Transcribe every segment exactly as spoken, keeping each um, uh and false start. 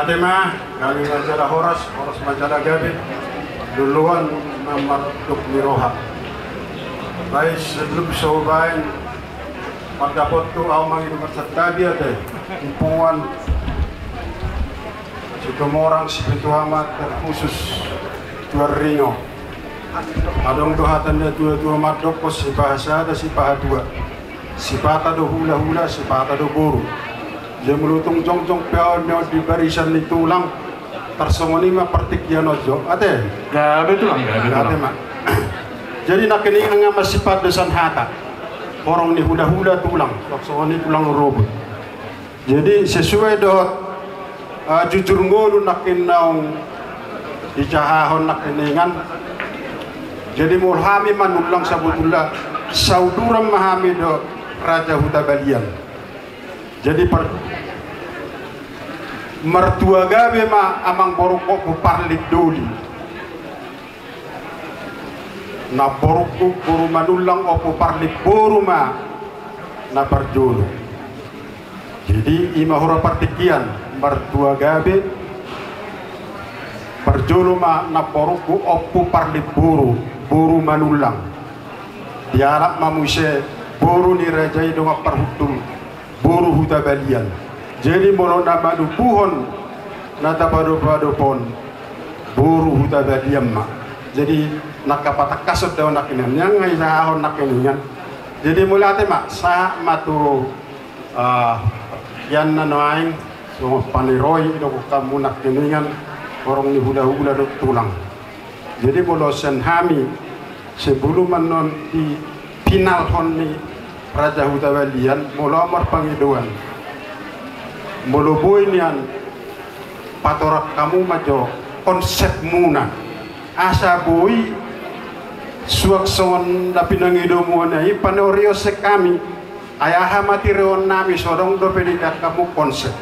Tema, gabe ma jala horas, horas ma jala gabe. Luluan na mardok ni roha. Baik, sebelum sobain pandapotku, au mangido marsantabi ate. Impuan Situmorang Sipitu Amat, terkhusus Tuan Ringo. Adong do hata ni na tua-tua mandok, sipahasada, sipahatua. Sipata do hula-hula, sipata do boru. Jadi molo tung jongjong pe au nion di barisan ni tulang, tarsongon i ma partingkian on jo. Ate? Gabe tulang, gabe tulang. Gabe ma. Jadi nangkiningan nga masipat do sian hata. Horong ni hula-hula tulang, tarsongon i tulang rorobot. Jadi sesuai dohot, eh, jujur ngolu nangkin naung dijahahon nangkiningan. Jadi molo hami Manullang sabotulna sauduran ma hami dohot Raja Hutabalian. Jadi par-, martua gabe ma amangborungku, Ompu Parlin Doli. Namborungku boru Manullang, Ompu Parlin boru ma na parjolo. Jadi i ma hura partingkian, martua gabe. Parjolo ma namborungku Ompu Parlin boru, boru Manullang. Dialap ma muse boru ni raja i dongan parhundul, boru Hutabalian. Jadi molo na manubuhon, na tapadop-adop on, boru Hutabalian ma. Jadi nangkin patangkason do nangkiningan, nga dijahahon nangkiningan. Jadi mauliate ma, sahat ma tu, eh, ian na nuaeng, songon paniroi do hamu nangkiningan, horong ni hula-hula dohot tulang. Jadi molo sian hami, sebelum annon dipinalhon ni Raja Hutabalian, molo au marpangidoan, molo boi nian, patorang hamu ma jo konsepmuna. Asa boi suang songon na pinangidomu on i, paneori sian hami. Ai aha ma tireonnami, so adong dope diida hamu konsep.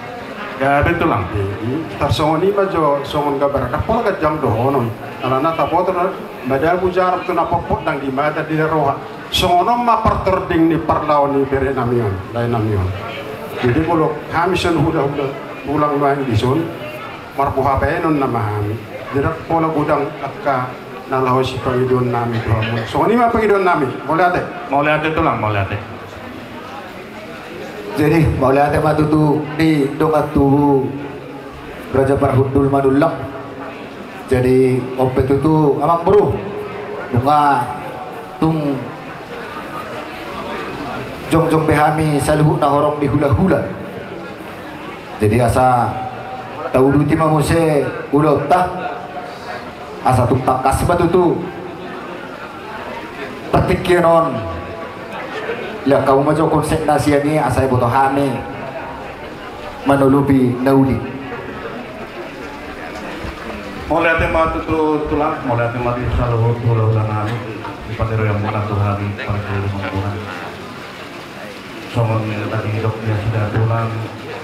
Gabe tulang. Jadi tarsongon i ma jo songon gambaran, ndang pola ganjang dohonon. Alana taboto do, madabu jarum tu na potpot, ndang diida di roha. Songon on ma partording ni parlao ni berenami on, laenami on. Jadi molo hami sian hula-hula tulang nuaeng dison, marboha baenon nama hami. Jadi ndang pola godang angka na laho sipangidoonnami tu hamu. Songon i ma pangidoonnami. Mauliate. Mauliate tulang, mauliate. Jadi mauliate ma tutu di dongan tubu Raja Parhundul Manullang. Jadi on pe tutu amangboru, nunga tung jongjong be hami saluhutna horong ni hula-hula. Jadi asa tauduti ma muse ulaonta, asa tung tangkas ma tutu partingkian on. Lehon hamu ma jo konsepna sian i, asa diboto hami manolopi na uli. Mauliate ma tutu tulang, mauliate ma di saluhut hula-hula nami, di pangidoan muna tu hami, pangidoan muna. Songon na didok ni nasida tulang,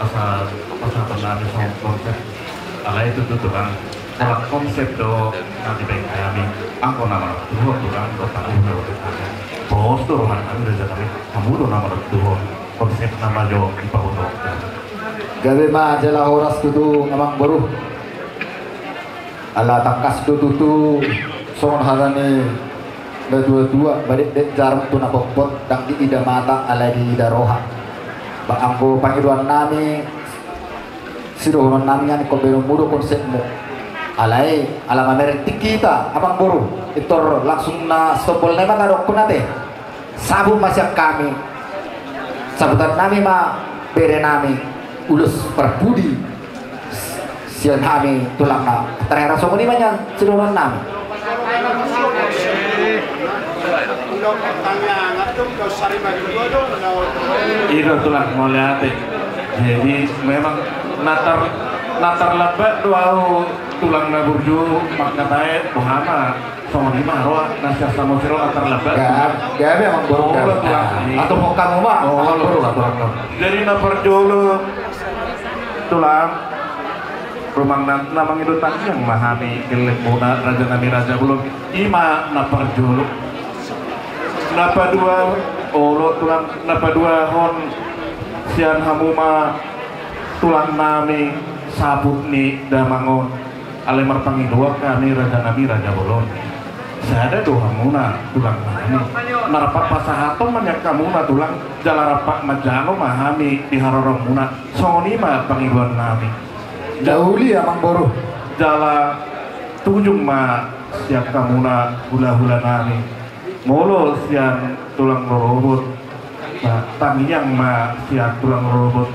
asa pasahaton nami songon konsep. Alai tutu tulang, pola konsep do na dibaen hami. Anggo na manontuhon tulang, do tahu do. Pos do roha nami, raja nami, hamu do na manontuhon. Konsep nama jo dipaboto. Gabe ma jala horas tutu amangboru. Ala tangkas do tutu songon hata ni natua-tua, badekdek jarum tu na potpot, ndang diida mata alai diida roha. Ba anggo pangidoan nami, sidohonon nami nga ingkon baenonmu do konsepmu. Alai ala mamereng tingki hita amangboru, pintor langsung na sitombol na i ma na dohonon ate. Sabut ma sian hami, sabutan nami ma bere nami, ulos parpudi sian hami tulangna. Tarhera songon i ma nian sidohonon nami. I do tulang, mauliate. Jadi memang na tar-, na tarlambat do au tulang na burju mangkatai boha ma. Songon i ma roha na sian Samosir on na tarlambat. Gabe, gabe amangboru. Olo, gabe. Tulang. Atau pokokmu ma. Olo. Amangboru, amangboru. Jadi na parjolo tulang, rumang na, na mangido tangiang ma hami, gellengmuna raja nami, raja bolon. I ma na parjolo. Na padua, olo tulang, na paduahon sian hamu ma tulang nami, saput ni damang on. Alai marpangidoan hami raja nami, raja bolon. Sada do hamuna tulang nami. Na rap pasahaton ma nian hamuna tulang, jala rap manjalo ma hami di haroromuna. Songon i ma pangidoan nami. Dauli amang boru. Jala tujung ma sian hamuna hulahula nami. Molo sian tulang rorobot, tangiang ma sian tulang rorobot.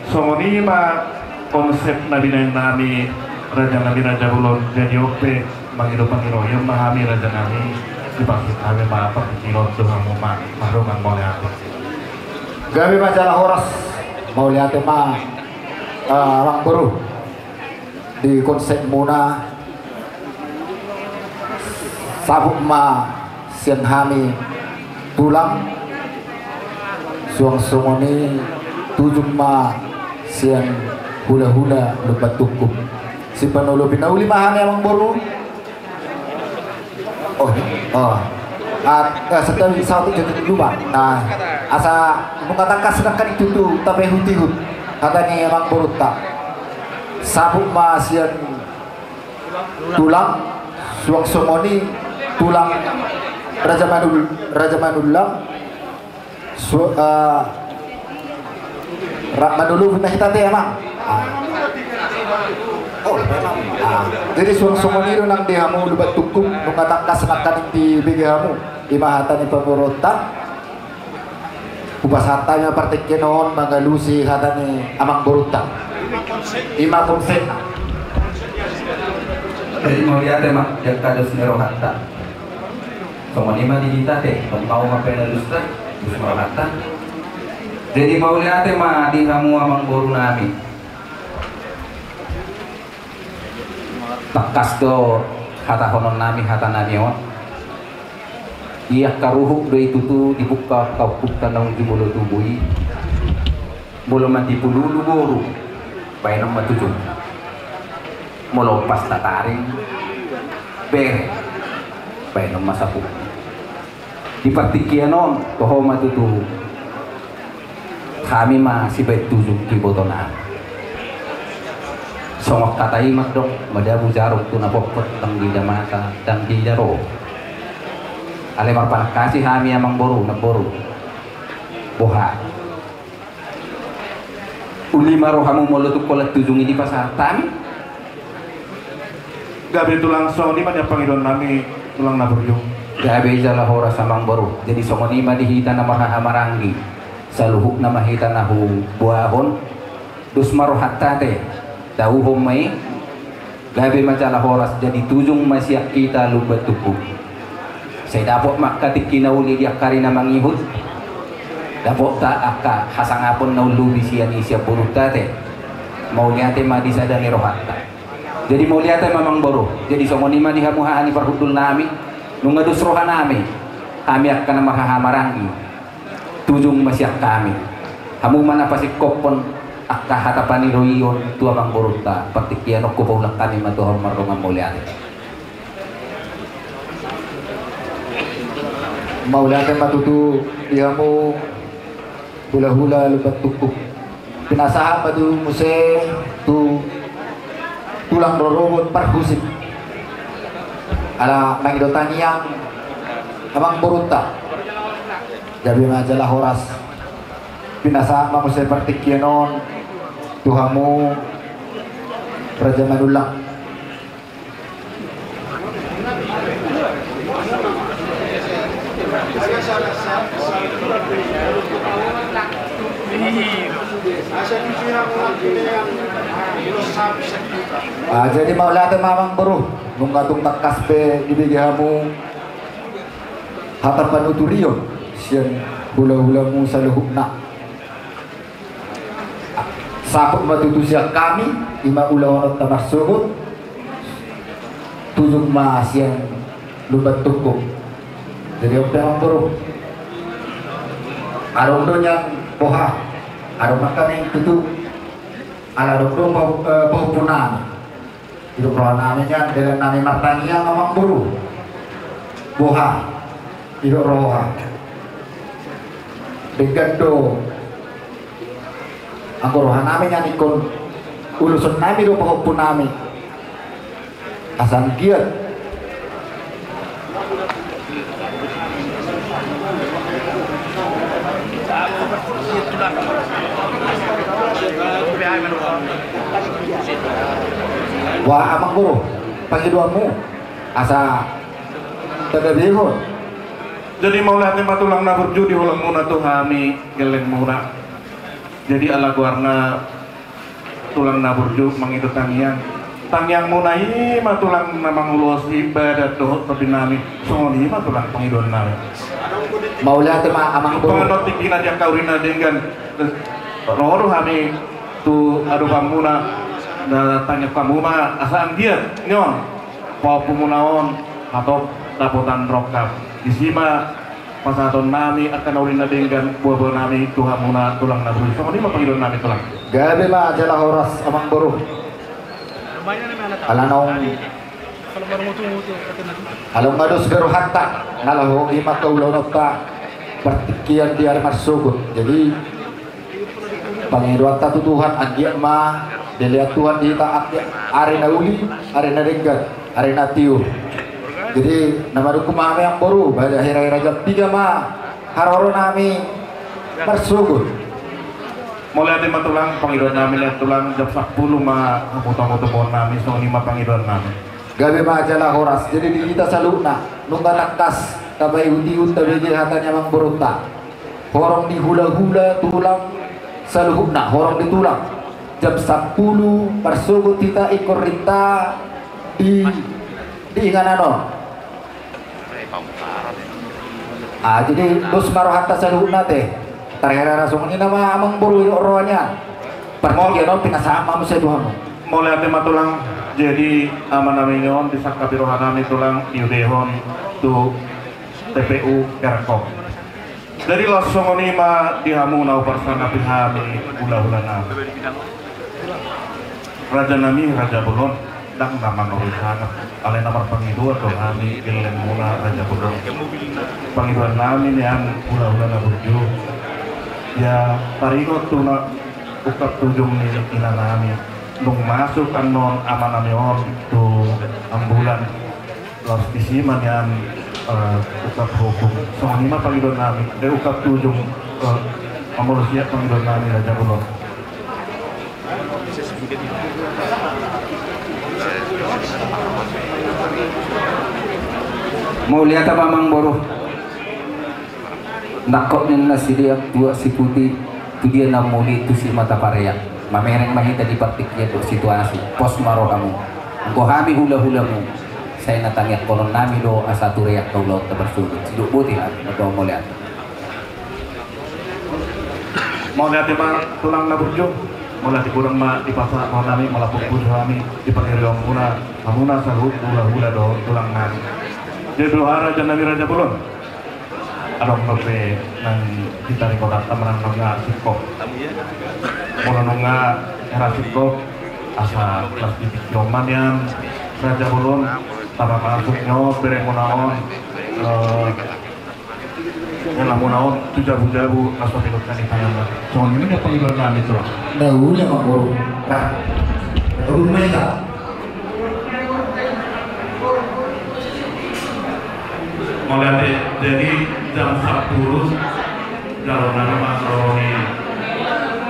Songon i ma konsep na binahen nami raja nami, raja bolon. Jadi on pe mangido pangidoan ma hami raja nami, dipaksik hami ma partingkian on tu hamu ma, mardongan mauliate. Gabe ma jala horas, mauliate ma, eh, amang boru. Di konsepmuna, saput ma sian hami tulang, suang songon i tujung ma sian hulahula lumban tungkung. Sipanolopi na uli ma hami amang boru. Oh, oh. Ah, eh, sedang satu jadi lupa. Nah, asa nunga tangkas nangkin i tutu, tape hutihut. Hata ni amang boruta. Saput ma sian tulang, suang songon i tulang raja manul-, raja manullang. Su-, eh, ra-, manulung na hita te, amang. Ah. Oh, memang. Ah. Jadi suang songon i do nang di hamu lumban tungkung, nunga tangkas nangkin dibege hamu. I ma hata ni pamoruonta. Hupasahat hami ma partingkian on mangalusi hata ni amang boruta. I ma konsepna. Jadi mauliate ma di angka dos ni rohanta. Songon i ma di hita te, tong mau ma pinalusta, dos ma rohanta. Jadi mauliate ma di hamu amang boru nami. Tangkas do hatahonon nami hata nami on. Ia angka ruhut do i tutu dibungka angka ompunta naung jumolo tubu i. Molo mandipululu boru, baenon ma tujung. Molo pas tataring bere, baenon ma saput. Di partingkian on, toho ma tutu. Hami ma sibaen tujung tu ibotonami. Songon hata i mandok, madabu jarum tu na pompot, ndang diida mata, ndang diida roha. Alai marpanangkasi hami amang boru, namboru. Boha. Uli ma rohamu molo tung holan tujung i dipasahat hami. Gabe tulang, songon i ma nian pangidoan nami tulang na burju. Gabe jala horas amang boru. Jadi songon i ma di hita na marhahamaranggi. Saluhutna ma hita na huboahon. Dos ma rohanta te. Tauhon ma i. Gabe ma jala horas, jadi tujung ma sian hita lumban tungkung. Sai dapot ma angka tingki na uli di angka ari na mangihut. Dapotta angka hasangapon na umlobi sian i sian borunta te. Mauliate ma di sada ni rohanta. Jadi mauliate ma amang boru. Jadi songon i ma di hamu haha ni parhundul nami. Nunga dos roha nami. Hami angka na marhahamaranggi. Tujung ma sian hami. Hamu ma na pasingkophon angka hata paniroion tu amang borunta. Partingkian on hupaulak hami ma tu hamu mardongan mauliate. Mauliate ma tutu di hamu hulahula lumban tungkung. Pinasahat ma tutu muse tu tulang rorobot parhusip. Ala mangido tangiang amang borunta. Gabe ma jala horas. Pinasahat ma muse partingkian on tu hamu raja manullang. Ah, jadi mauliate ma amang boru, nunga tung tangkas pe dibege hamu hata panuturion sian hulahulamu saluhutna. Saput ma tutu sian hami, i ma ulaonta marsogot, tujung ma sian lumban tungkung. Jadi on pe amang boru. Adong do nian boha, adong ma hami tutu. Ala adong do pahompu, eh, pahompu nami. Didok roha nami nian, denggan nami martangiang amang boru. Boha, didok roha. Denggan do. Anggo roha nami nian ingkon Uloson nami do pahompu nami. Asa anggiat. Wah, amang boru, pangidoanmu asa tadabehon. Jadi mauliate ma tulang na burju di holongmuna tu hami gellengmuna. Jadi ala goarna tulang na burju mangido tangiang. Tangiangmuna i ma tulang na mangulosi badan dohot tondi nami. Songon i ma tulang pangidoan nami. Mauliate ma amang boru. Panganon tingkina di angka urin na denggan. Ro do hami tu adopanmuna. Na tangiang hamu ma asa anggiat nion pahompumuna on hatop dapotan rongkap. Disi ma pasahaton nami angka na uli na denggan, buabua nami tu hamuna tulang na burju. Songon i ma pangidoan nami tulang. Gabe ma jala horas amang boru. Ala naung, ala nga dos be rohanta na laho i ma angka ulaonta partingkian di ari marsogot. Jadi pangidoanta tu Tuhan anggiat ma dilean Tuhan di hita anggiat ari na uli, ari na denggan, ari na tiur. Jadi na madungkun ma hami amang boru, baen hira-hira jam piga ma haroro nami marsogot. Mauliate ma tulang, pangidoan nami lean tulang jam sampulu ma hamu tamu-tamuon nami, songon i ma pangidoan nami. Gabe ma jala horas. Jadi di hita saluhutna nunga tangkas tapaihut-ihut tabege hata ni amang borunta. Horong di hula-hula tulang saluhutna, horong di tulang. Jam sampulu marsogot hita ingkon rinta di, di inganan on. Ah, jadi dos ma rohanta saluhutna te. Tarhera-hera songon i nama amang boru i rohana. Partingkian on pinasahat ma muse tu hamu. Mauliate ma tulang. Jadi amanami on disangkapi rohanami tulang diudehon tu T P U Kerkop. Jadi laos songon i ma di hamu na huparsangapi hami hula-hula nami. Raja nami, Raja Bolon, ndang na mangarusi sangap, alai na marpangidoan do hami gellengmuna Raja Bolon. Pangidoan nami nian hula-hula na burju. Ia taringot tu na ungkap tu ujung ni ina nami. Nunga masuk annon amanami on tu ambulan. Laos disi ma nian, eh, ungkap hukum. Songon i ma pangidoan nami. Eh, ungkap tu ujung, eh, pamolosian pangidoan nami Raja Bolon. Mauliate ma amang boru. Nangkok ninna sidea tuak si Puti, tu dia na muli tu si mata pareak. Mamereng ma hita di partingkian dohot situasi. Pos ma rohamu. Anggo hami hula-hulamu, sai na tangiangkonon nami do asa ture angka ulaonta marsogot. Sidok boti hami, mauliate. Mauliate ma tulang na burju. Mauliate godang ma dipasahat rohanami, malambok pusu hami di pangidoanmuna, hamuna saluhut hula-hula dohot tulang nami. Jadi dohot raja nami Raja Bolon. Adong dope nang hita di kota manang nunga singkop. Molo nunga hera singkop, asa las di tingki on ma nian Raja Bolon, tama masuk nyo beremuna on, eh, helamuna on tu jabu-jabu, las di tingki on. Songon i ma pangidoan nami tulang. Daule ma boru. Nah, rumah. Mauliate, jadi jam sampulu jalo nami ma haroro ni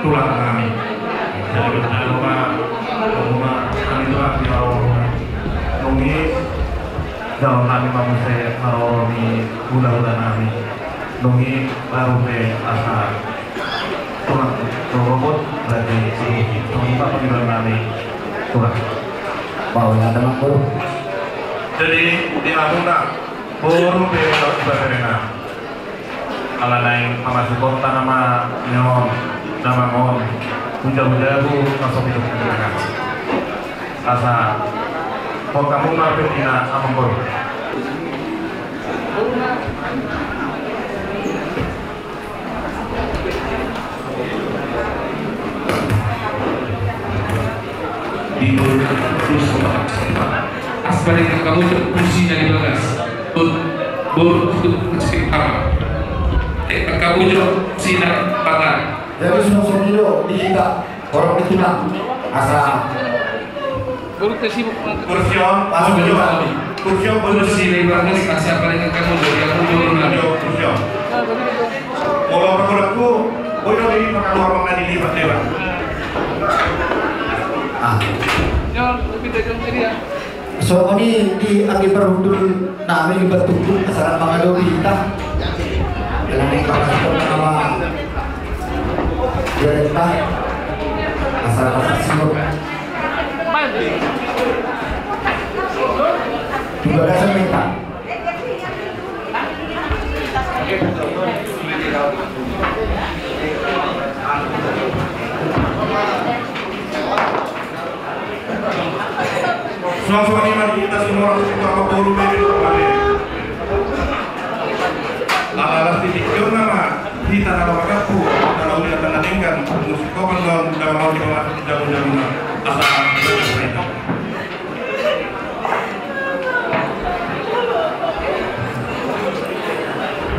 tulang nami. Jadi jalo ma, jalo ma nami tulang di haroro nami. Nunga i jalo nami ma muse haroro ni hula-hula nami. Nunga i baru pe asa tulang rorobot dari si tulang, apa di dalam nami tulang. Bawa ada mangkuru. Jadi di hamuna boru pe ibadarena. Ala naeng pamasuk kota nama neon, nama on. Uja-uja bu masuk hidup dengan. Asa, kok kamu mampir ina amang boru? Di boru, terus, Pak. Aspar itu kamu terpusi dari bagas. Boru, boru, itu kecil apa? Eh, kamu jawab, sinar, patah. Jadi, sosok itu, di kita. Horong di tulang. Asa. Kursi on, pas kursi on, kursi on, kursi on, kursi on, kursi on. Molo pagodangku, boi do dilipat, kaluar manang dilipat, deba. Ah. Songon i di anggi parhundul nami di Batu, asa mangadopi hita. Dalam pangkataion nama. Direta. Asa asa sinur. Dua belas minta. Suang-suang i ma di hita sinurat tu angka boru bere tu bere. Ala las titik jona ma hita na loka kapu, na lauli na tangga denggan, musik kopan don, dalam mau di kelas jago-jago na. Asa.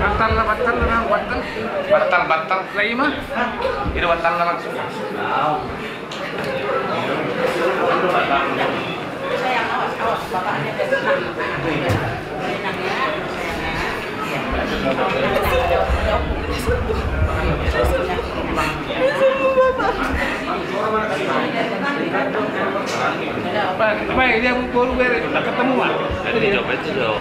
Batal lah, batal lah, batal. Batal, batal. Lah, ima? Ini batal lah langsung. Pak, dia baru beri, tak ketemu, Pak. Jadi, jawab itu, jawab.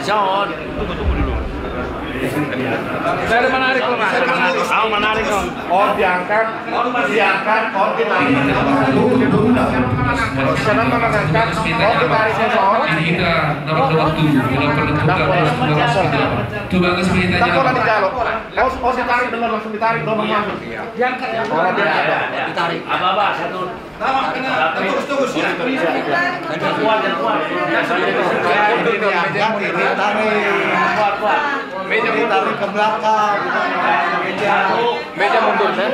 John. Tunggu, tunggu dulu. Saya ada menarik, Mas. Saya ada menarik. Mau menarik, Om. On diangkat, on diangkat, on ditarik. Siapa mau mengangkat? On ditarik, on. Ini kita dapat waktu, kita perlu. Coba ke sebelah. On, on ditarik, benar, langsung ditarik, benar, langsung. Diangkat, ya. Oh, diangkat. Ditarik. Apa, apa? Satu. Meja mundur, ya.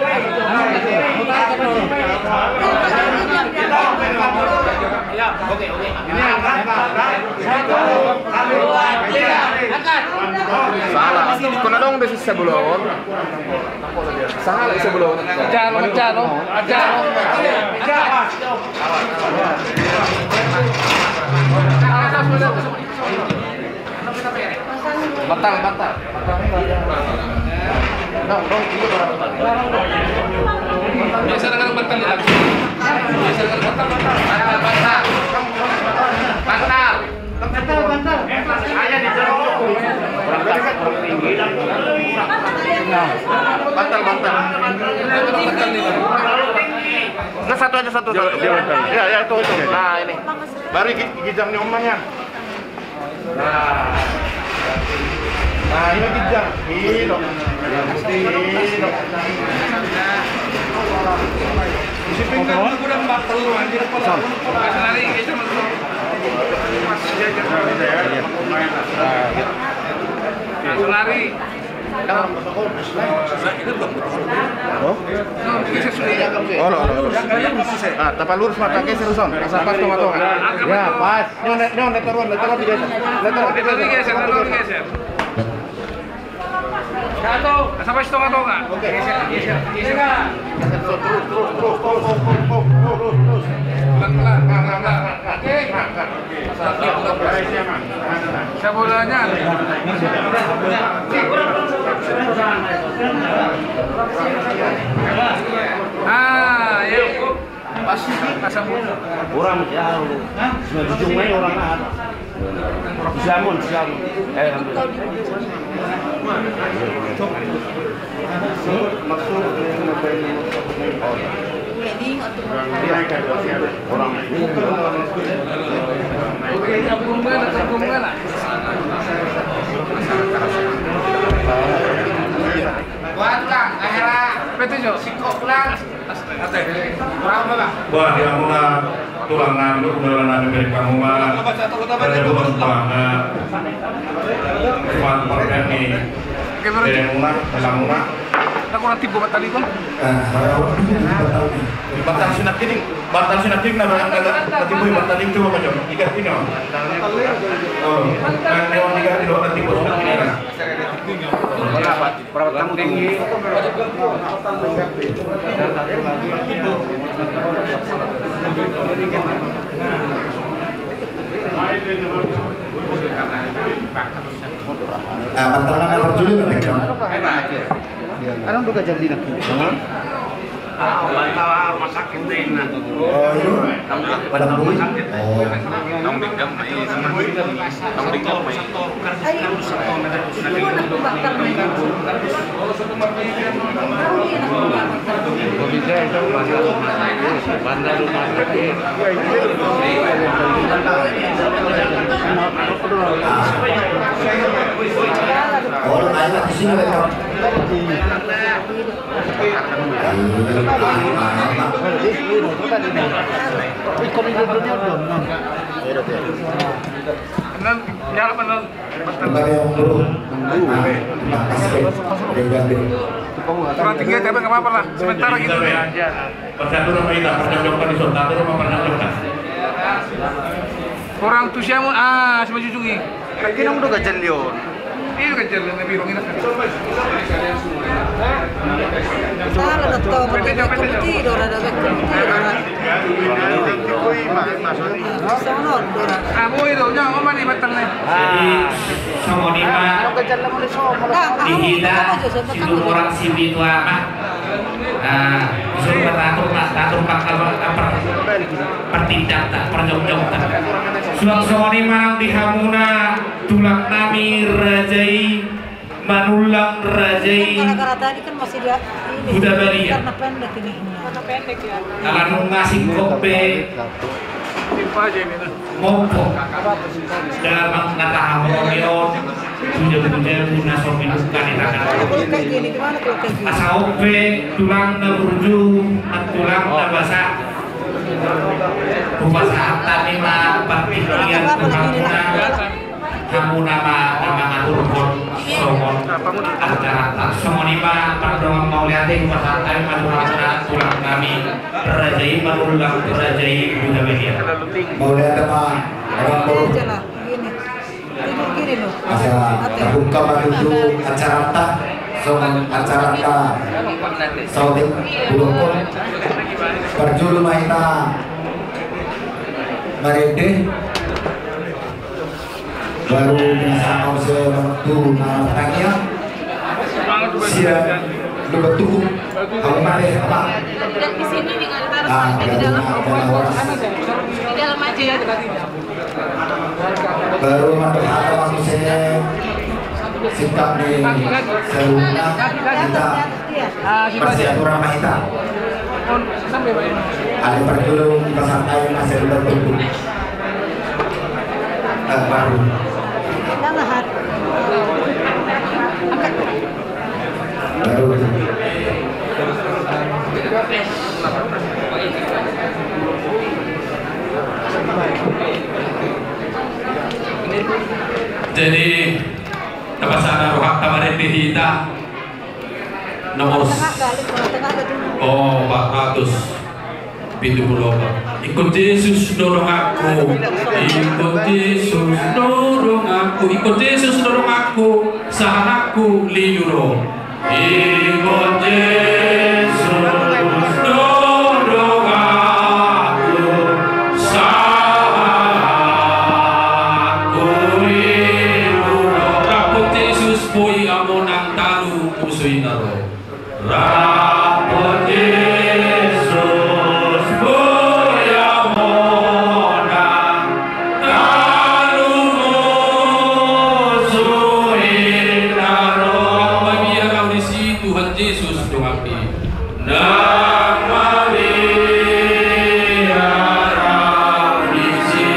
Salah. Kena dong dari sisi sebelah. Salah, sebelah. Jalo, jalo, jalo. Batal, batal. Dong, dong, dong. Biasa dengan batal ya. Biasa dengan batal, batal. Batal, batal. Batal. Bantal, bantal. Enggak, satu aja, satu, satu. Ya, ya, itu, itu. Nah, ini. Baru gi-, gijang ni omanya. Nah. Nah, ini gijang. Ini. Ini. Isi pinggan gudang bak telur, anjir. Lari. Oh? Olo, olo, olo. Ah, tapa lurus ma, tangke seriuson. Asa pas tonga-tonga. Ya, pas. Nyo, ne-, nyo, ne toruan, ne toruan digeser. Ne toruan digeser. Asa pas tonga-tonga. Oke. Terus, terus, terus, terus, terus, terus, terus. Pelan-pelan, pelan-pelan. Oke. Sebolanya. Ah, iya. Pas, pas. Orang jauh. Hah? Nah, di rumahnya orang ada. Siamun, siamun. Eh, alhamdulillah. Orang. Buat, Bang, akhirnya. Betul, Jo. Singkong pulang. Wah, di hamuna tulang nami, dohot hulahula nami, bereng hamu ma. Ada bukan bangga. Cuman permen ni. Oke, berarti. Bereng muna, dalam muna. Nah, kurang tipu, batal itu. Ah, batal sinak ini, batal sinak ini, nah, batal, batal tipu, batal itu, apa, Jo? Tiga ini, oh. Oh, nah, lewat tiga ini, batal tipu, sinak ini, nah. Nah, mantan anak berjuluk, kan? Anu, udah gajah di lagi. Banta rumah sakit deh, nah. Oh, iya? Pada rumah sakit. Oh. Tong denggang, mai. Tong denggang, mai. Bisa itu banta rumah sakit. Banta rumah sakit. Oh, lu kayak di sini, Bang. Kurang tinggi aja, nggak apa-apa lah. Sementara gitu ya. Percaturan kita, percaturan di sana, percaturan. Orang tu siamun, ah, si Majujung i. Kaki nang udah gajah lion. Iya, gajah lion, lebih rongin. Salah, dokter, berarti komiti, dora, dora, komiti, dora. Sono, dora. Ah, boy, do, jangan, mama nih, batal nih. Jadi, songon i ma. Gajah lion di sono. Di hita, si dua orang si pitu ama. Ah, disuruh taatur, taatur, taatur, taatur, taatur, pertindak, ta, perjongjong, ta. Suang songon i ma nang di hamuna tulang nami raja i, Manullang raja i. Gara-gara tadi kan masih dia ini, Buta Balia. Karena pendek ini. Karena pendek ya. Ala nunga singkop pe. Mompo. Damang na tahaon i on. Puja-puja guna sopi buka di tangan. Kalau kayak gini gimana kalau kayak gini? Asa on pe tulang na burju, tulang na basa. Hupasahat hami ma partingkian tu hamuna. Hamuna ma na mangaturhon songon acaranta. Songon i ma pardongan mauliate hupasahat hami ma tu hamuna tulang nami raja i Manullang, raja i Buta Balia. Mauliate ma. Asa tabuka ma tutu acaranta, songon acaranta saotik, didok parjolo ma hita marende. Baru biasa kau sebantu na tangiang. Siap, lu betul. Kamu mati apa? Di sini dengan taruh di dalam. Di dalam aja ya. Baru mantap hata waktu saya sikap di seluruhnya kita masih aturan kita. Ada perlu kita sampai masih ada perlu. Eh, baru. Baru. Jadi, tapasahat rohanta marende hita. Nomor s-, oh, empat ratus pitu puluh empat. Ingkon Jesus do donganku. Ingkon Jesus do donganku. Ingkon Jesus do donganku. Sahatanku lilu do. Ingkon Jesus do donganku. Sahatanku lilu do. Rap Jesus boi hamu nang talu musuhina ro. Rap Jesus boi hamu nang talu musuhina ro. Babiat au disi Tuhan Jesus donganmi. Nang mabiar au disi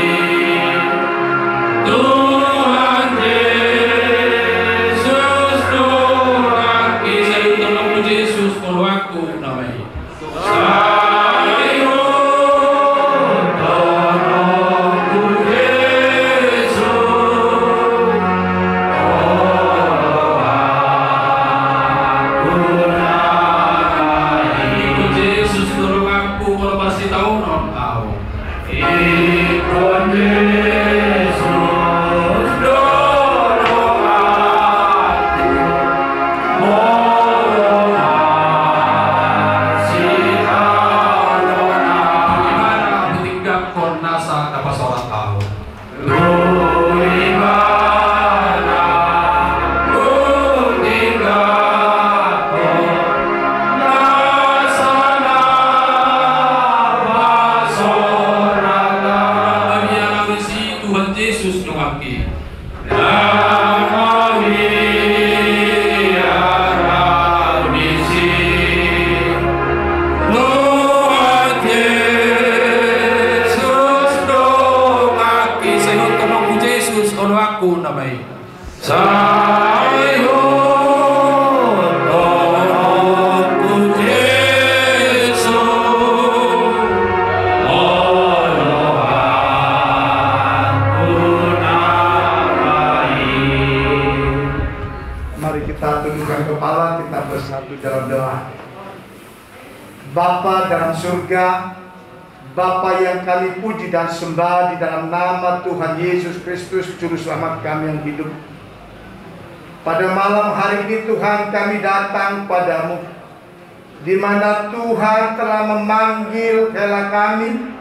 Tuhan Jesus donganmi. Sai tolongmu Jesus, tolongku nama i. Sai tolongku Jesus. Jesus, tolongku, molo marsitaonon au. Ingkon Jesus do donganku. Sai hot torop tu Jesus, oloan tu na baen. Mari kita tundukkan kepala, kita bersatu dalam doa. Bapa dalam surga, Bapa yang kami puji dan sembah di dalam nama Tuhan Yesus Kristus, Juru Selamat kami yang hidup. Pada malam hari ini, Tuhan, kami datang padamu, di mana Tuhan telah memanggil hela kami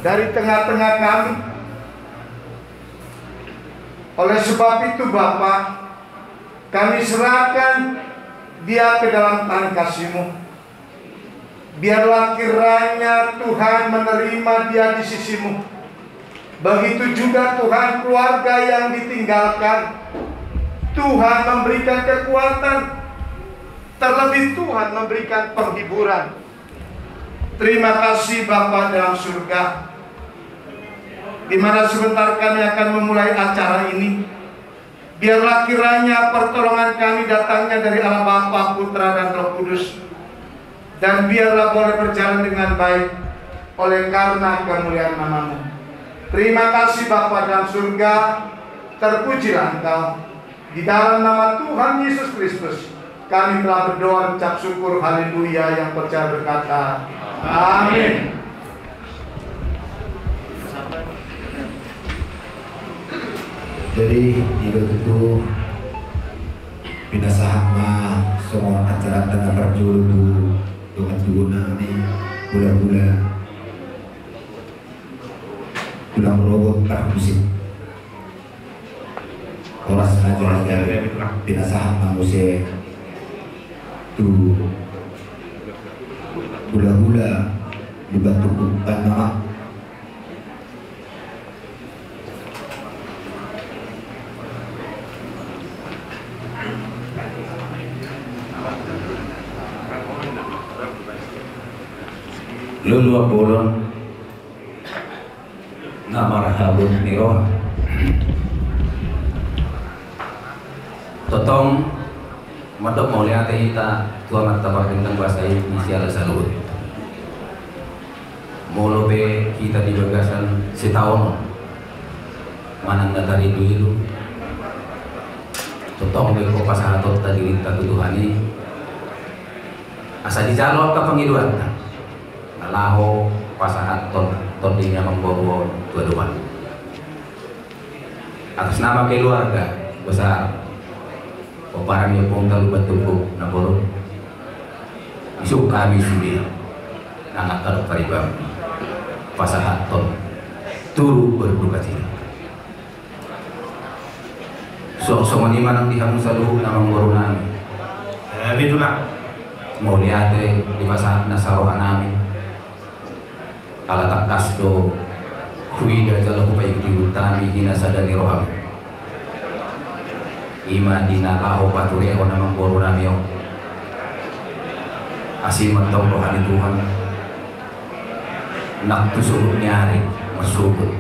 dari tengah-tengah kami. Oleh sebab itu, Bapa, kami serahkan dia ke dalam tangan kasih-Mu. Biarlah kiranya Tuhan menerima dia di sisi-Mu. Begitu juga, Tuhan, keluarga yang ditinggalkan. Tuhan memberikan kekuatan. Terlebih Tuhan memberikan penghiburan. Terima kasih, Bapa dalam surga, di mana sebentar kami akan memulai acara ini. Biarlah kiranya pertolongan kami datangnya dari Allah Bapa, Putra, dan Roh Kudus. Dan biarlah boleh berjalan dengan baik oleh karena kemuliaan nama-Mu. Terima kasih, Bapa dalam surga, terpujilah Engkau. Di dalam nama Tuhan Yesus Kristus, kami telah berdoa, ucap syukur, haleluya, yang percaya berkata, amin. Jadi, i do tutu pinasahat ma songon acaranta na parjolo tu dongan tubu nami, hulahula tulang rorobot parhusip. Horas ma jala pinasahat ma muse tu hulahula Lumban Tungkuk Panama. Luluan bolon na marhabot ni roha. Tongtong mandok mauliate hita tu Amanta Pardenggan Basa i di siala saluhut. Molo pe hita di bagasan sitaonon manang na tariluilu, tongtong do ingkon pasahatonta dirinta tu Tuhan i, asa dijalo angka pangidoanta na laho pasahathon tondi ni amangboru on tu adopan. Atas nama keluarga besar pomparan ni ompunta Lumban Tungkuk Namboru, isuk hami sude na angka na pariban pasahathon turut berduka cita. Suang songon i ma nang di hamu saluhutna amangboru nami. Amin, Tulang. Mauliate dipasahat nasa roha nami. Ala tangkas do huida jala hupaihut-ihut hami hina sada ni roham. I ma di na laho paturehon amangboru nami on. Asi ma antong roha ni Tuhan. Nang tu suhut ni ari marsuhut.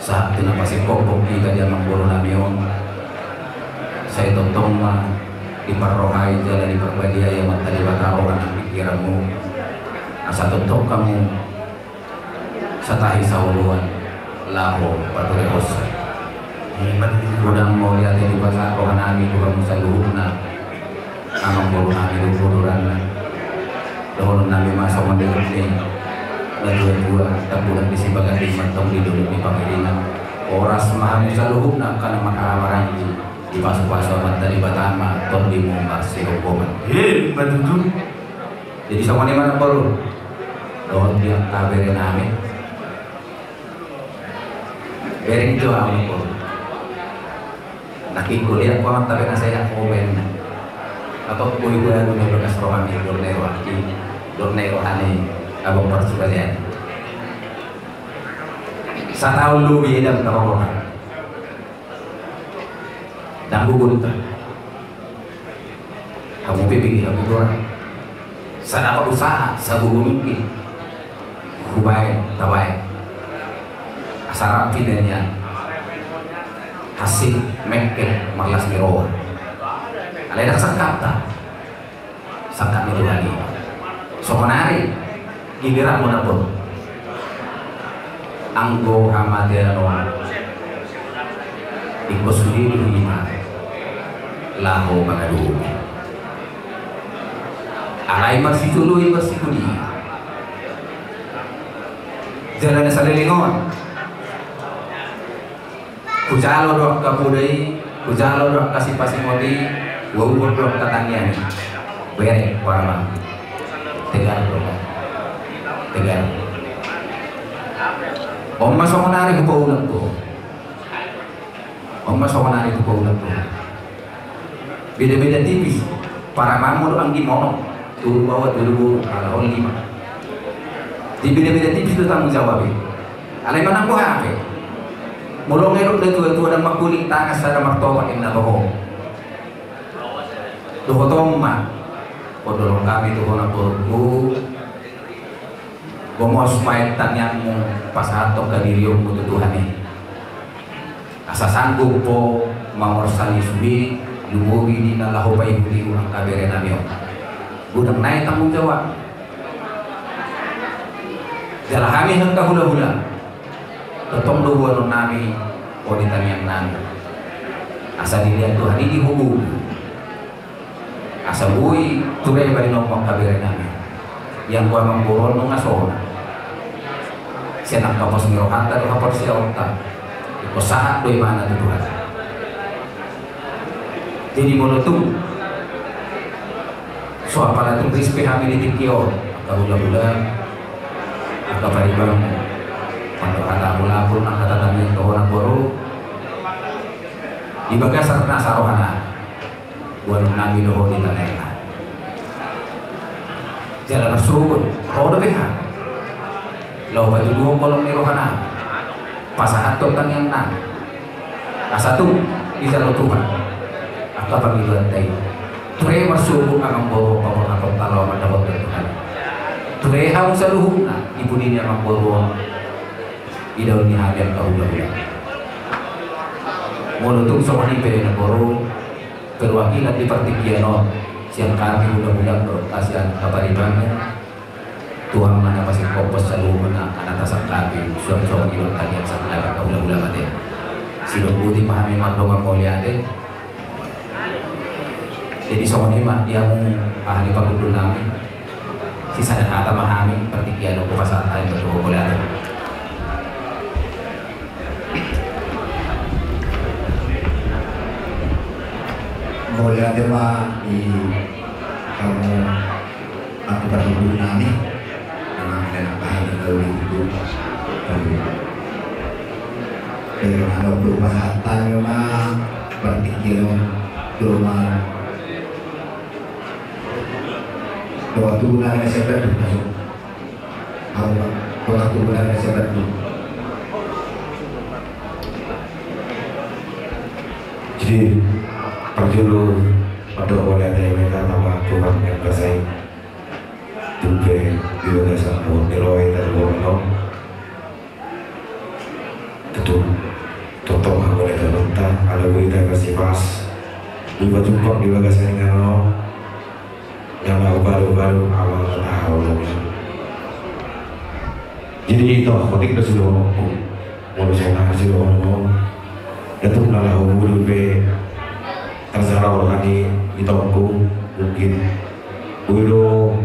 Sahat tu na pasingkophon hita di amangboru nami on. Sai tongtong ma diparrohai jala diparbadiai Amanta Debata roha nang pingkiranmu. Asa tongtong hamu satahi saoloan laho paturehonsa. Godang mauliate dipasahat roha nami tu hamu saluhutna. Amangboru nami dohot boru ranna. Dohonon nami ma songon nidok ni natua-tua, tampulan di sibaganding ma antong di dolok ni pangiringan. Horas ma hamu saluhutna angka na marhaha maranggi, dipasu-pasu Amanta Debata ma tondimu marsirombongan. Emma tutu. Jadi songon i ma nang boru dohot di angka bere nami. Bereng jo ahu nang boru. Nangkin hulean ho amanta pe na saeak ho baenna. Atau boi-boi ahu na bagas rohami, dohot na i rohangki, dohot na i roha ni abang parsubajan. Sataon lobi i ndang tarroha. Ndang gogonta. Hamu pe bege hamu tu roha. Sada usaha sagogo mungkin hubaen, tabaen. Asa rap hita nian. Hansit mengkel marlas ni roha. Alai ndang sangkapta, sangkap ni Tuhan i. Songon ari giliranmu, namboru. Anggo hamatean on, ingkon sude do hita laho mangadopi. Alai marsitolu i, marsitolu i. Jala na saleleng on, hujalo do angka poda i, hujalo do angka sipasingot i, huuhut do angka tangiang i. Bere, paramang. Tegar do. Tegar. On ma songon ari hupaulak tu ho. On ma songon ari hupaulak tu ho. Beda-beda tipis. Paramangmu do anggi monok, tolu baoa, tolu boru, ala on lima. Di beda-beda tipis do tanggung jawab i. Alai manang boha pe, molo nunga didok natua-tua, ndang mangkuling tangan sada martopak, inna toho. Dohoton ma, pandok hami tu ho, namborungku. Gomos ma tangiangmu, pasahathon hadirionmu tu Tuhan i. Asa sanggup ho mangorsai sude, lumobi di na laho paihut-ihut angka berenami on. Godang nai tanggung jawab. Jala hami angka hula-hula, tongtong do boanonnami on di tangiangnami. Asa dilehon Tuhan i di ho boru. Asa boi ture bahenon angka berenami. Ia anggo amangboru on nunga songon i. Sian angka pos ni rohanta do haporseaonta. Ingkon sahat do ibana tu Tuhan. Jadi molo tung so apala tung ris pe hami di tingki on, angka hula-hula, angka pariban, mandok hata mula pun angka tangiang tu ho, namboru. Di bagasan nasa rohana, boanonnami do ho di tangiangna. Jala marsogot, ro dope hami laho patuduhon holong ni rohanami, pasahathon tangiangnami. Asa tung dijalo Tuhan angka pangidoanta i. Ture marsogot, amangboru, paborhathonta laho mandapothon Tuhan. Ture hamu saluhutna di pudi ni amangboru on, idaon ni hami angka hula-hula. Molo tung songon i pe, namboru, perwakilan di partingkian on, sian hami hula-hula dohot sian angka pariban, Tuhan ma na pasingkophon saluhutna angka na tasangkapi, suang songon i dohot tangiang sangkapi angka hula-hula ma ate. Sidok boti ma hami mandok mauliate. Jadi songon i ma di hamu, aha ni pangundulnami. Sisada hata ma hami, partingkian on hupasahat hami tu ho, mauliate. Mauliate ma di hamu angka pangundulnami. Memang enak bahan dan lalu itu. Bagaimana untuk pasahat hami ma partingkian on, tu rumah. Doa tu na sehat tu. Halo, doa tu na sehat tu. Jadi, parjolo, mandok mauliate ma hita tu Tuhan yang kuasa i. Tung pe di bagasan bohot ni roha i tarbohot on. Tutu, tongtong hamu na tabantak, ala boi hita masipas, boi pajumpang di bagasan inganan on, na laho balu-balu amang na tahaholongi. Jadi ito, otik do sidohononku, molo songon na sidohononku, datuk na laho bulu pe, terserah roha ni itongku, mungkin bulu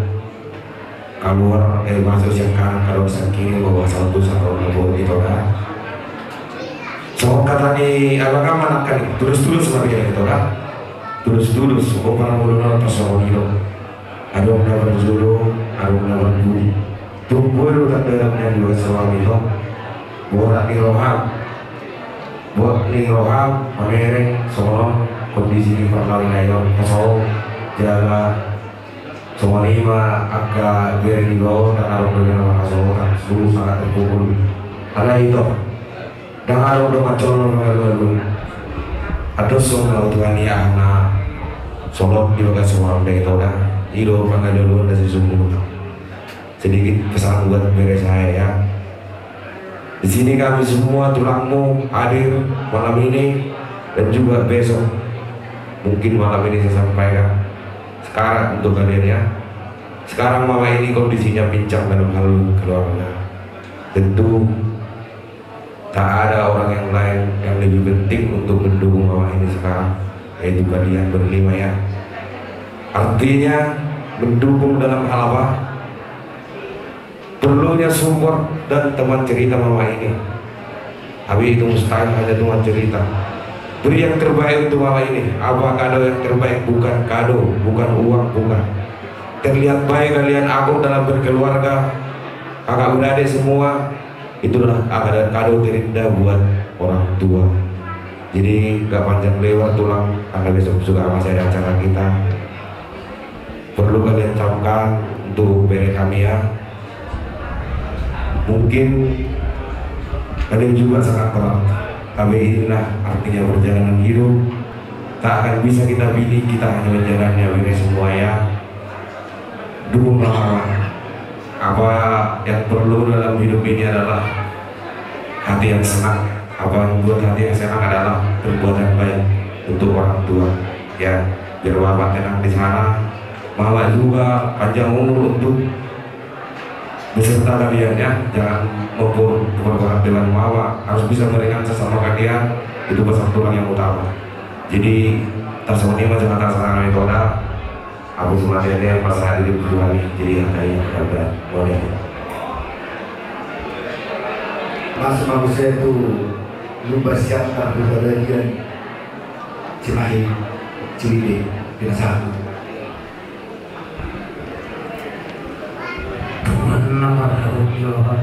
kaluar, eh, masuk sian kanan, kaluar sian kiri, bahwa satu sama orang pun gitu kan. Songon hata ni abang ama nangkin, tulus-tulus ma piga gitu kan. Tulus-tulus, oh, para mulu nonton songon itu. Adong na parjolo, adong na parbudi. Tung boi do tanda na di bagasan suami to. Borat ni roham. Borat ni roham, mamereng, songon on, kondisi ni parlawingan on, kosong, jala, songon i ma angka bere ni roha, dan adong bere na mangkasohotan, suruh sangat terpukul. Alai ito, ndang adong do mancolok mangalualu. Adong songon na Tuhan i aha na solot di bagasan suami ito da. I do pangalualuan na sesungguhna. Sedikit pesan buat bere saya ya. Di sini kami semua tulangmu hadir malam ini. Dan juga besok mungkin malam ini saya sampaikan. Sekarang untuk kalian ya. Sekarang mama ini kondisinya pincang dalam hal keluarga. Tentu tak ada orang yang lain yang lebih penting untuk mendukung mama ini sekarang, yaitu kalian berlima ya. Artinya mendukung dalam hal apa? Perlunya support dan teman cerita mama ini. Tapi itu mustahil hanya teman cerita. Beri yang terbaik untuk mama ini. Apa kado yang terbaik? Bukan kado, bukan uang, bukan. Terlihat baik kalian akur dalam berkeluarga, kakak beradik semua, itulah kado, kado terindah buat orang tua. Jadi gak panjang lebar tulang, karena besok juga masih ada acara kita. Perlu kalian camkan untuk bere kami ya. Mungkin kalian juga sangat telat, tapi inilah artinya perjalanan hidup. Tak akan bisa kita pilih, kita hanya menjalannya, bere semua ya. Dukunglah mama. Apa yang perlu dalam hidup ini adalah hati yang senang. Apa yang membuat hati yang senang adalah perbuatan baik untuk orang tua. Ya, biar bapak tenang di sana. Mama juga panjang umur untuk beserta kalian ya. Jangan memperberat dengan mama. Harus bisa meringan sesama kalian. Itu pesan tulang yang utama. Jadi, tas ini mah jangan tas itu ada. Aku cuma dia pas hadir di Tuhan, jadi yang tadi ada boleh. Mas manusia itu lupa siapa buka bagian Cimahi, Ciwidey, Pinasahat. Tuhan nama Tuhan Yehowa.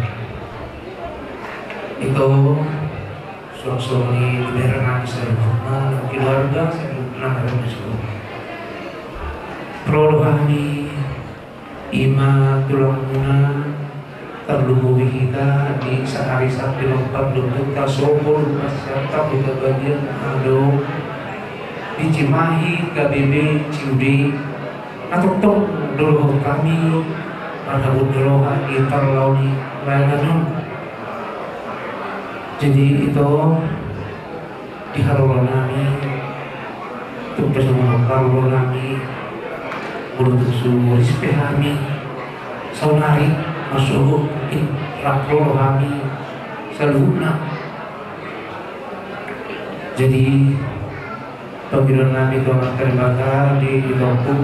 Itu suang-suang ni bere nami saluhutna, keluarga saluhutna, nami saluhutna. Parroha ni ima tulangmuna, tarlumobi hita di sahari Sabtu lompar lombok tasopo lupa siap tabuka bagian adong di Cimahi K B B Ciwidey. Na tongtong do dohot hami marhabot ni roha di parlao ni laengan on. Jadi ito di haroro nami, tung pe songon haroro nami, molo tung so ris pe hami saonari, marsogot, i rap roha hami saluhutna. Jadi pangidoan nami tu Amanta Debata di itongku,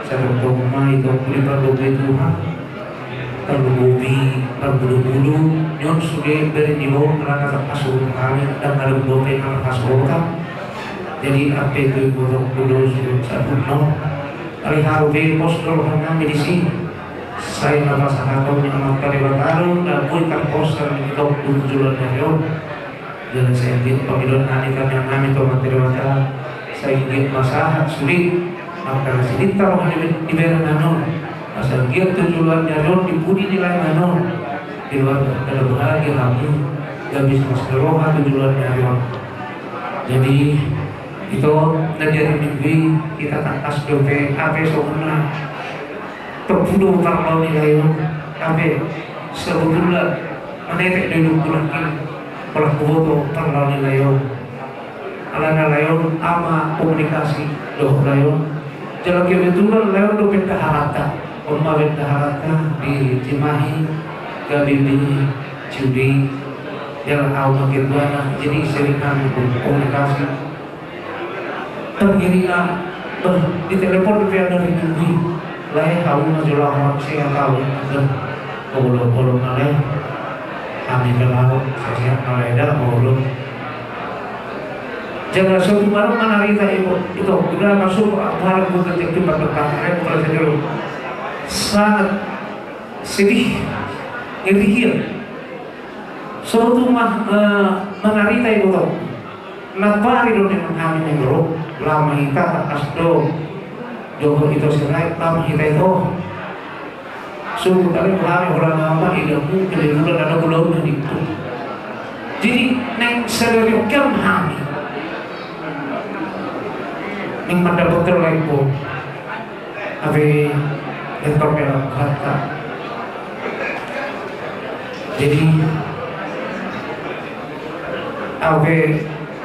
sai tongtong ma itongku diparlobei Tuhan. Tarlumobi parbulubulu ni on sude bere ni on, rata tangkas hami, ndang adong dope na marhasohotan. Jadi ampe tu ibotongku do sude saluhutna on. Alai haru be pos do roha nami disi. Sai na pasahaton ni Amanta Debata do na boi tarpos di itongku tu joloan ni ari on. Jala sai anggiat pangidoan nami, tangiang nami tu Amanta Debata, sai anggiat ma sahat sude, mangkasidita roha ni bere nami on, asa anggiat tu joloan ni ari on di pudi ni laengan on, keluarga na bahagia hami, gabe samansai roha tu joloan ni ari on. Jadi ito, na di ari Minggu i hita tangkas dope, hape songon na tong pulo parlao ni lae on, hape sebetulna manetek do ilungku nangkin. Pola huboto parlao ni lae on. Alana lae on ama komunikasi dohot lae on. Jala kebetulan lae on do bendaharanta. On ma bendaharanta di Cimahi, K B B Ciwidey. Jala au ma ketuana, jadi sering hami komunikasi. Tangirina, beh, di telepon dope au di Minggu i. Lae, hamu ma jolo, hamu ma, sai au, beh, olo, olo ma lae. Hami pe laho, sai sehat ma lae da, olo. Jala so tumaro manarita ito, ito, udah masuk, barang bukan jadi tempat tempat lae, bukan saja lo. Sangat sedih, ngeri ia. So tumaro, eh, manarita ito. Nang pari do nang hami nang ro, lama hita as do, jolo ito sirai, lama hita ito. Sungguh kami hami holan nama, ida mu, kebetulan ada pulau na di itu. Jadi, nang sadari on hami. Nang mandapothon lae on. Hape, ito pe lae hata. Jadi, hape,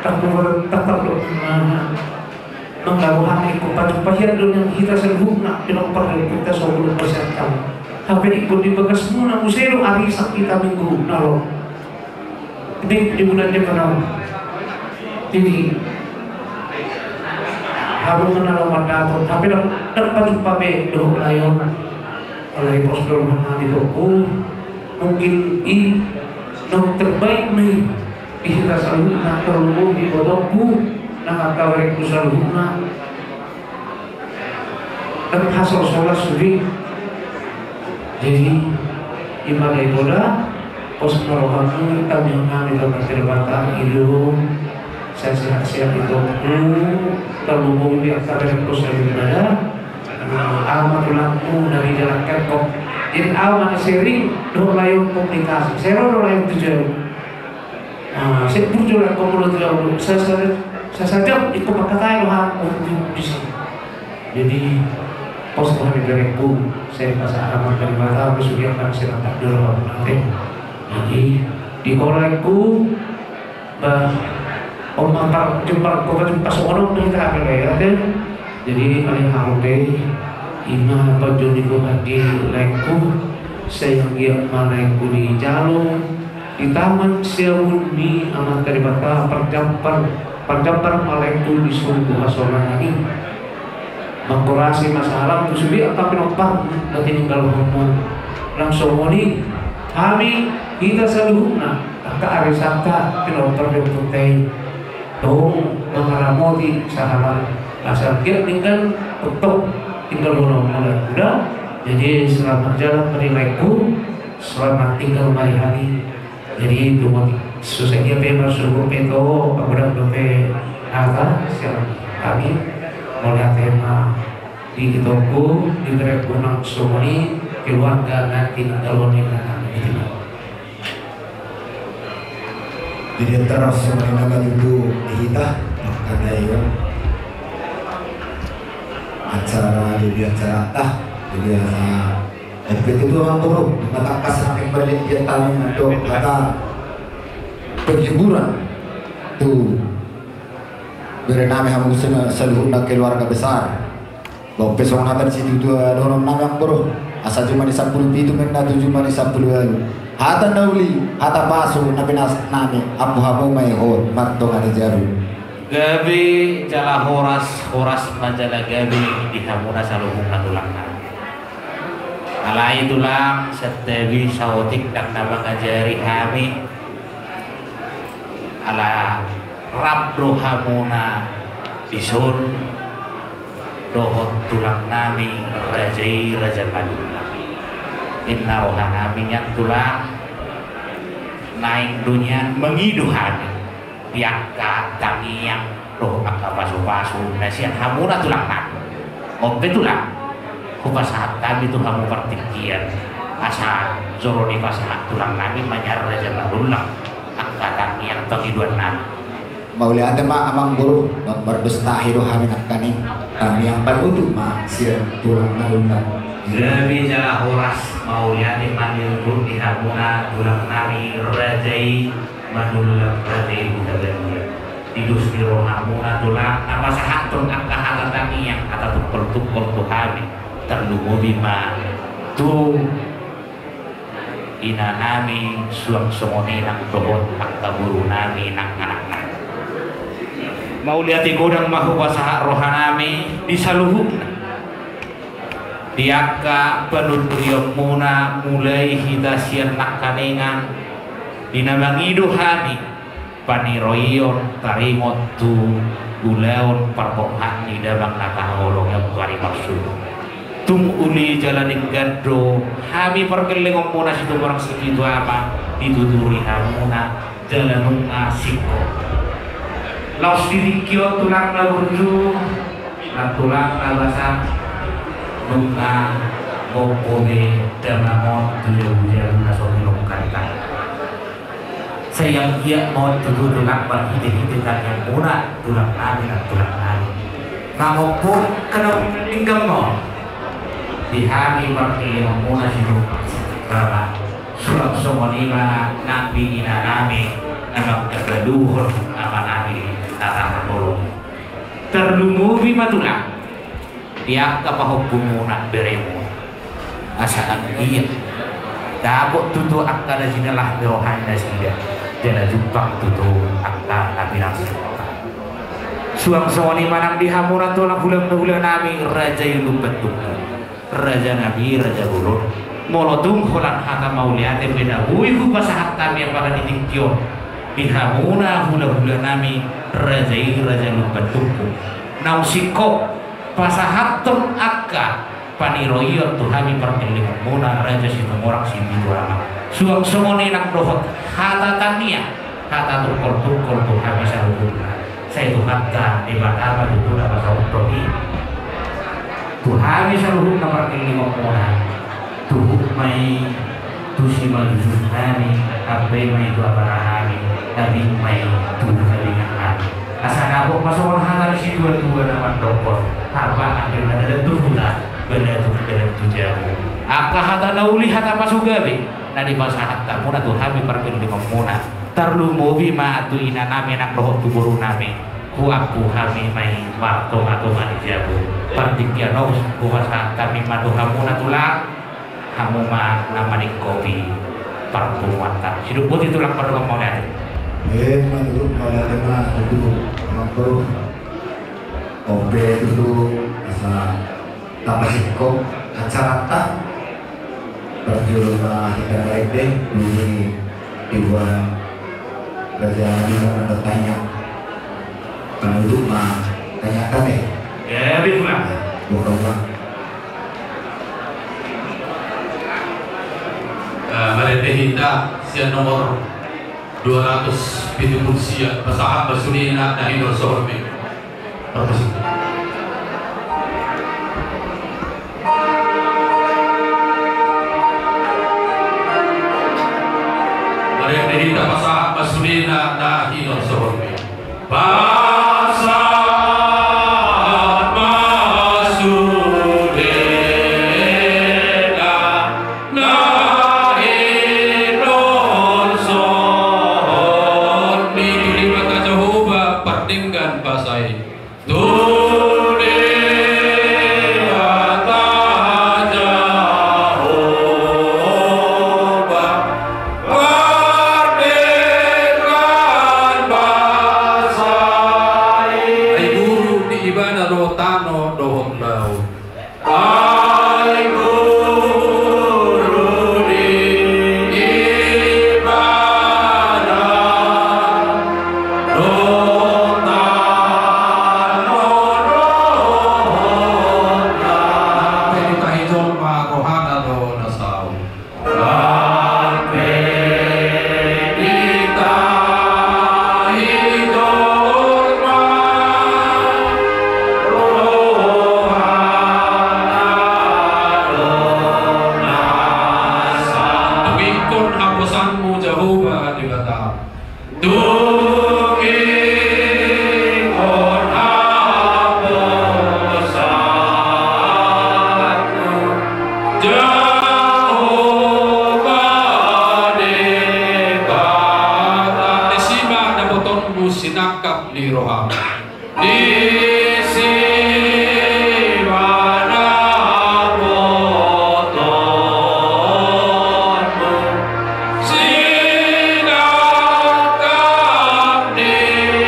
Tangkuban tatap do na manggago hami ingkon pajumpahon do nian hita saluhutna, di na parhal hita saluhutna. Hape ingkon di bagasmuna muse do arisan hita minggu na ro. Di, di bulan Desember. Jadi, hamu na ro mandapothon, hape ndang, ndang pajumpa be dohot lae on. Alai pos do rohana di toku, mungkin i na terbaik ma i di hita saluhutna, terlebih di ibotongku nang angka berengku saluhutna. Ndang hasosolan sude. Jadi, i ma da i, poda pos ma rohamu, tangiangnami tu Amanta Debata, i do, sai sehat-sehat itongku, terlebih di angka berengku saluhutna da. Ahu ma tulangmu na di jalan kerkop. Jadi ahu ma na sering dohot lae on komunikasi. Sai ro do lae on tu jabu. Ah, sai burju lae on molo tu jabu. Sa, sa, sa, sajam ingkon mangkatai do hami di si. Jadi pos do hami berengku, sai pasahat Amanta Debata, sude angka na sai mangkatai do hami. Jadi di ho laengku, bah, on ma par, jumpa, jumpa songon on do hita, hape lae, ate. Jadi paling hape i ma panjouonku, hape laengku, sai anggiat ma laengku dijalo di tangan siamun ni Amanta Debata parjambar, parjambar ma laengku di son tu hasonangan i. Mangkorasi ma salam tu sude angka pinompar na tininggalhonmu. Nang songon i hami, hita saluhutna angka arisanta, pinompar ni ompunta i, tong mangaramoti sahalak. Asa anggiat denggan tongtong tinggalhononmu da. Jadi selamat jalan ma di laengku, selamat tinggal ma di hami. Jadi tumoti, so sadia pe marsogot pe tu pagodang dope hata sian hami. Mauliate ma di itongku, di berengku nang songon i keluarga na tininggalhon ni inanami. Jadi antara songon i nama dulu di hita, karena iyo acara, jadi acara ah, jadi acara. Oke, itu doang, Bro. Mata kasar yang balik dia tahu untuk kata penghiburan. Tu berenami hamu sena saluhutna keluarga besar. Bau pesong hata di situ tu dohonon nami, Bro. Asa juma ni sampulu pitu menna tu juma ni sampulu ualu. Hata na uli, hata pasu na pinasah nami, ampu hamu ma i hot martonga ni jabu. Gabe jala horas, horas ma jala gabe di hamuna saluhutna tulang nami. Alai tulang, santabi saotik ndang na mangajari hami. Ala rap do hamuna dison dohot tulang nami raja i, Raja Madung. Ninna roha nami nian tulang, naeng do nian mangido hami di angka tangiang dohot angka pasupasu na sian hamuna tulang nami. On pe tulang, hupasahat hami tu hamu partingkian, asa jolo dipasahat tulang nami ma nian Raja Madung angka tangiang pangidoan nami. Mauliate ma amang boru, mardostahi do hami nangkaning, tangiang panutup ma sian tulang Madung. Gabe jala horas, mauliate ma di hamuna tulang nami raja i. Manulak raja i Hutabagian. Di dos ni rohamuna tulang, na pasahathon angka hata tangiang, hata tungkol-tungkol tu hami, tarlumobi ma tu inanami suang songon i nang dohot angka borunami nang anakna. Mauliate godang ma hupasahat rohanami di saluhutna. Di angka panuturianmuna mulai hita sian nangkaningan, di na mangido hami paniroion taringot tu ulaon parbonghat ni damang na tahaholongi on tu ari marsogot. Tung uli jala denggan do hami pargellengonmuna Situmorang Sipitu Ama dituturi hamuna jala nunga singkop. Laos di tingki on tulang na burju, nang tulang na basa, nunga gompo be damang on tu jabu-jabu na so dilongkanta. Sai anggiat ma on tutu tulang marhite-hite tangiangmuna tulang nami nang tulang nami. Mangompung kena pinggang on di hami pargellengonmuna Situmorang Sipitu Ama. Suang songon i ma nang di inanami na mangkabaluhon amanami. Tarlumobi ma tulang di angka pahompumuna, beremuna, asa anggiat dapot tutu angka na jinalahi roha ni nasida, jala jumpang tutu angka na pinarsinta. Suang songon i ma nang di hamuna tulang, hula-hula nami, raja i Lumban Tungku. Raja nami, raja bolon, molo tung holan hata mauliate pe na boi hupasahat hami apala di tingki on di hamuna hula-hula nami, raja i raja Lumban Tungku, naung singkop pasahathon angka paniroion tu hami pargellengonmuna, raja Situmorang Sipitu Anak. Suang songon i nang dohot hata tangiang, hata tungkol-tungkol tu hami saluhutna. Sai Tuhanta Debata ma tutu na pasahathon i tu hami saluhutna pargellengonmuna. Tuhuk ma i tu simalujur nami, ampe ma i tu abara nami, tabing ma i tu tabingan nami. Asa dapot ma songon hata ni situa-tua na mandokkon: Harbaan do na dalan tu huta, bana tu dalan tu jabu. Angka hata na uli, hata pasugabe na dipasahat hamuna tu hami pargellengonmuna. Tarlumobi ma tu ina nami nang dohot tu boru nami. Huampu hami ma i martonga-tonga ni jabu. Partingkian on hupasahat hami ma tu hamuna tulang, hamu ma na maningkopi parpunguanta. Sidung boti tulang, pardongan mauliate. E, mauliate ma tutu, amang boru. Oke, tutu asa tapasingkop acaranta. Parjolo ma hita marende, dua ni dua raja ni mana bertanya. Penutup ma tanya kami. Ya, betul lah. Bukan ma. Eh, marende hita sian nomor dua ratus pitu puluh sia, pasahat ma sudena na hinorsohonmi. Permisi. Marende hita pasahat ma sudena na hinorsohonmi. Pasahat ma sudena na hinorsohonmi. Tu Debata Jahowa pardenggan basa i. Tu Debata Jahowa pardenggan basa i. Ai buru di Ibana do tano dohot laut. Ai buru di Ibana do tano dohot laut. Pe ditahi jolma rohana do na saut. Ampe ditahi jolma rohana do na saut. Tung ingkon haposanmu Jahowa Debata. Tung ingkon haposanmu Jahowa Debata. Disi ma dapotonmu sinangkap ni roham. Disi ma dapotonmu sinangkap ni roham.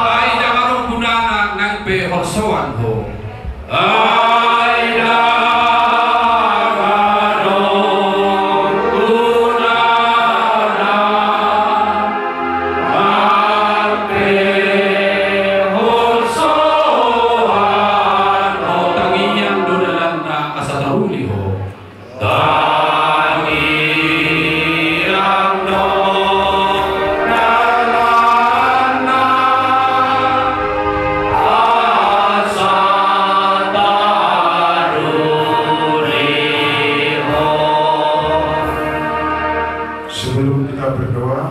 Ai ndang adong gunana nang pe holsoan ho. Ai ndang adong gunana nang pe holsoan ho. Tangiang do dalanna asa tauli ho. Tangiang do dalanna asa tauli ho. Sebelum kita berdoa,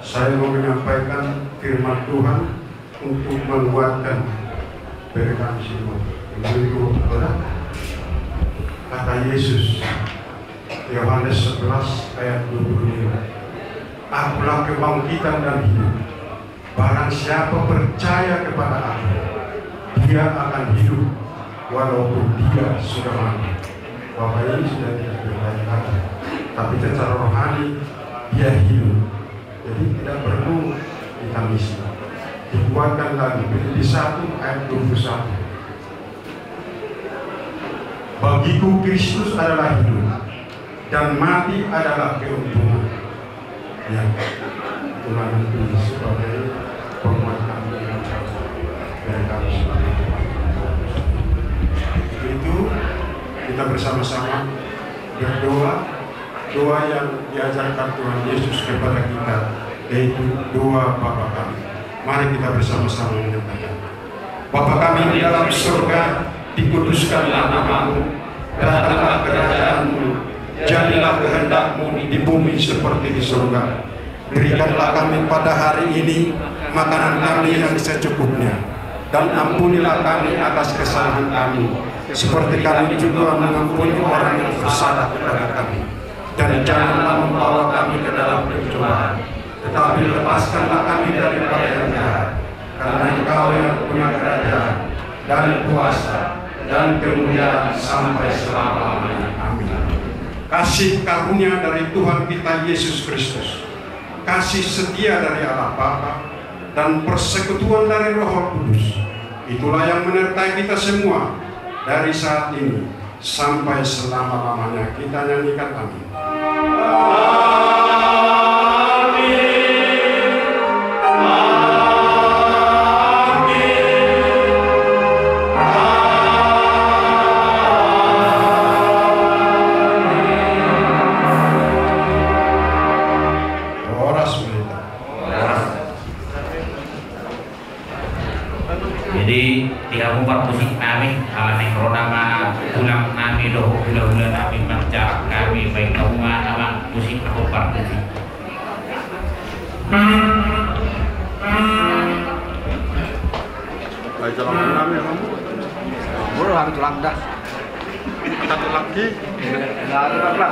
saya mau menyampaikan firman Tuhan untuk menguatkan perenungan Simon. Begitu, saudara. Kata Yesus, Yohanes sebelas ayat dua puluh lima, "Akulah kebangkitan dan hidup. Barang siapa percaya kepada Aku, dia akan hidup walaupun dia sudah mati. Bapak ini sudah tidak berdaya lagi, tapi secara rohani dia hidup. Jadi tidak perlu ditamisi. Dikuatkan lagi, Filipi satu ayat dua puluh satu. Bagiku Kristus adalah hidup, dan mati adalah keuntungan. Ya, itulah nanti sebagai penguat kami yang dari kami sebagai itu kita bersama-sama berdoa doa yang diajarkan Tuhan Yesus kepada kita, yaitu doa Bapa Kami. Mari kita bersama-sama menyatakan. Bapa kami di dalam surga, dikuduskanlah nama-Mu, datanglah kerajaan-Mu, jadilah kehendak-Mu di bumi seperti di surga. Berikanlah kami pada hari ini makanan kami yang secukupnya, dan ampunilah kami atas kesalahan kami, seperti kami juga mengampuni orang yang bersalah kepada kami. Dan janganlah membawa kami ke dalam pencobaan, tetapi lepaskanlah kami daripada yang jahat. Karena Engkau yang punya kerajaan, dan kuasa, dan kemuliaan sampai selama-lamanya. Amin. Kasih karunia dari Tuhan kita Yesus Kristus, kasih setia dari Allah Bapa, dan persekutuan dari Roh Kudus, itulah yang menyertai kita semua dari saat ini sampai selama-lamanya. Kita nyanyikan amin. Amin. Amin. Amin. Horas, Pendeta. Horas. Jadi, di hamu parmusik nami, ala naeng ro nama tulang nami dohot hulahula nami, marjarak nami, baen hamu ma nama musik dohot parmusik. Ai, jarak nami, hamu. Molo hamu tulang da. Satu lagi. Nah, tulang da.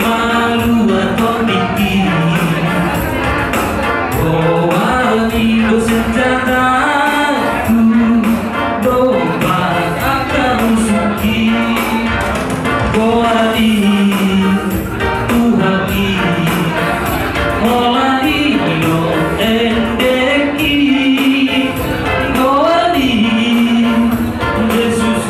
Malua tondingki. Goar i do senjataku, dompak angka musungki. Goar i Tuhanki, holan i do endengki. Goar i Jesus.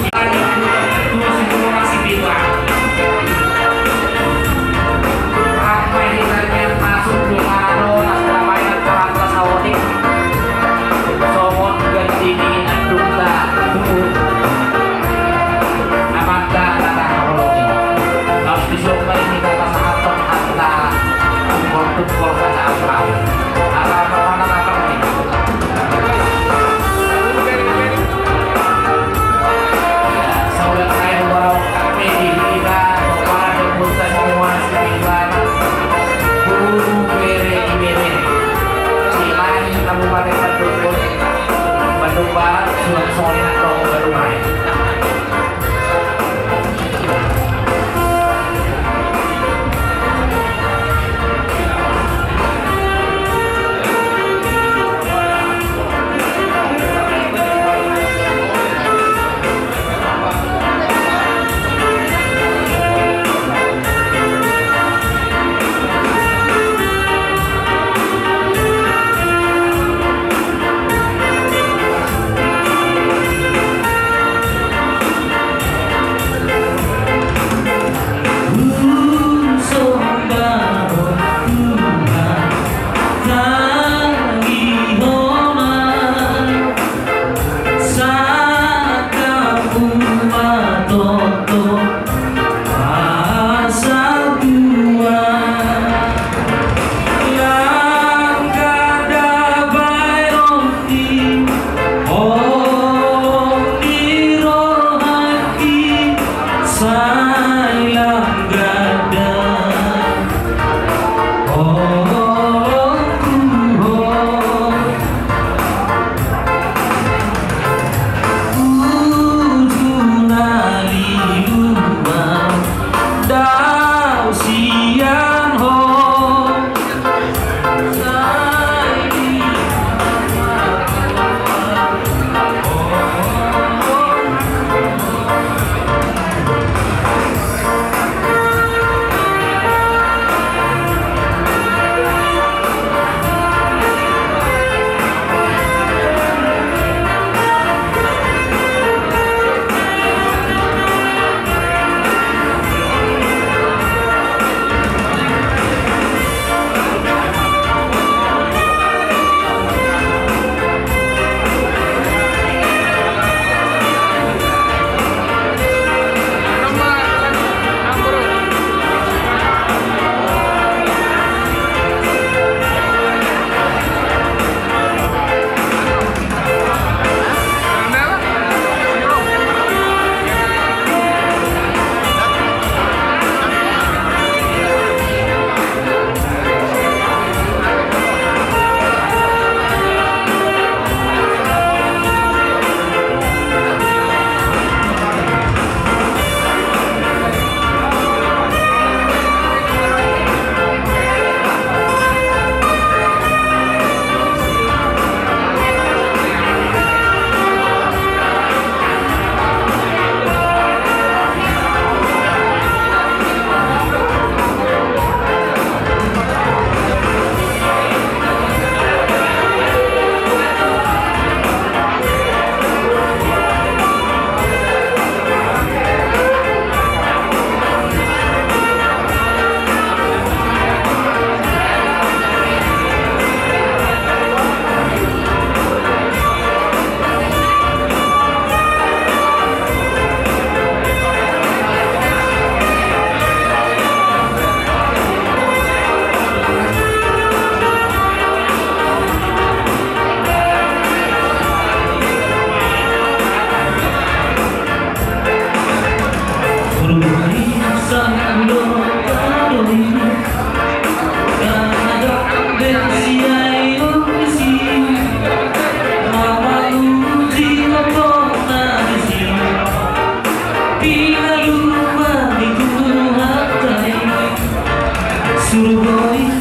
Surgoi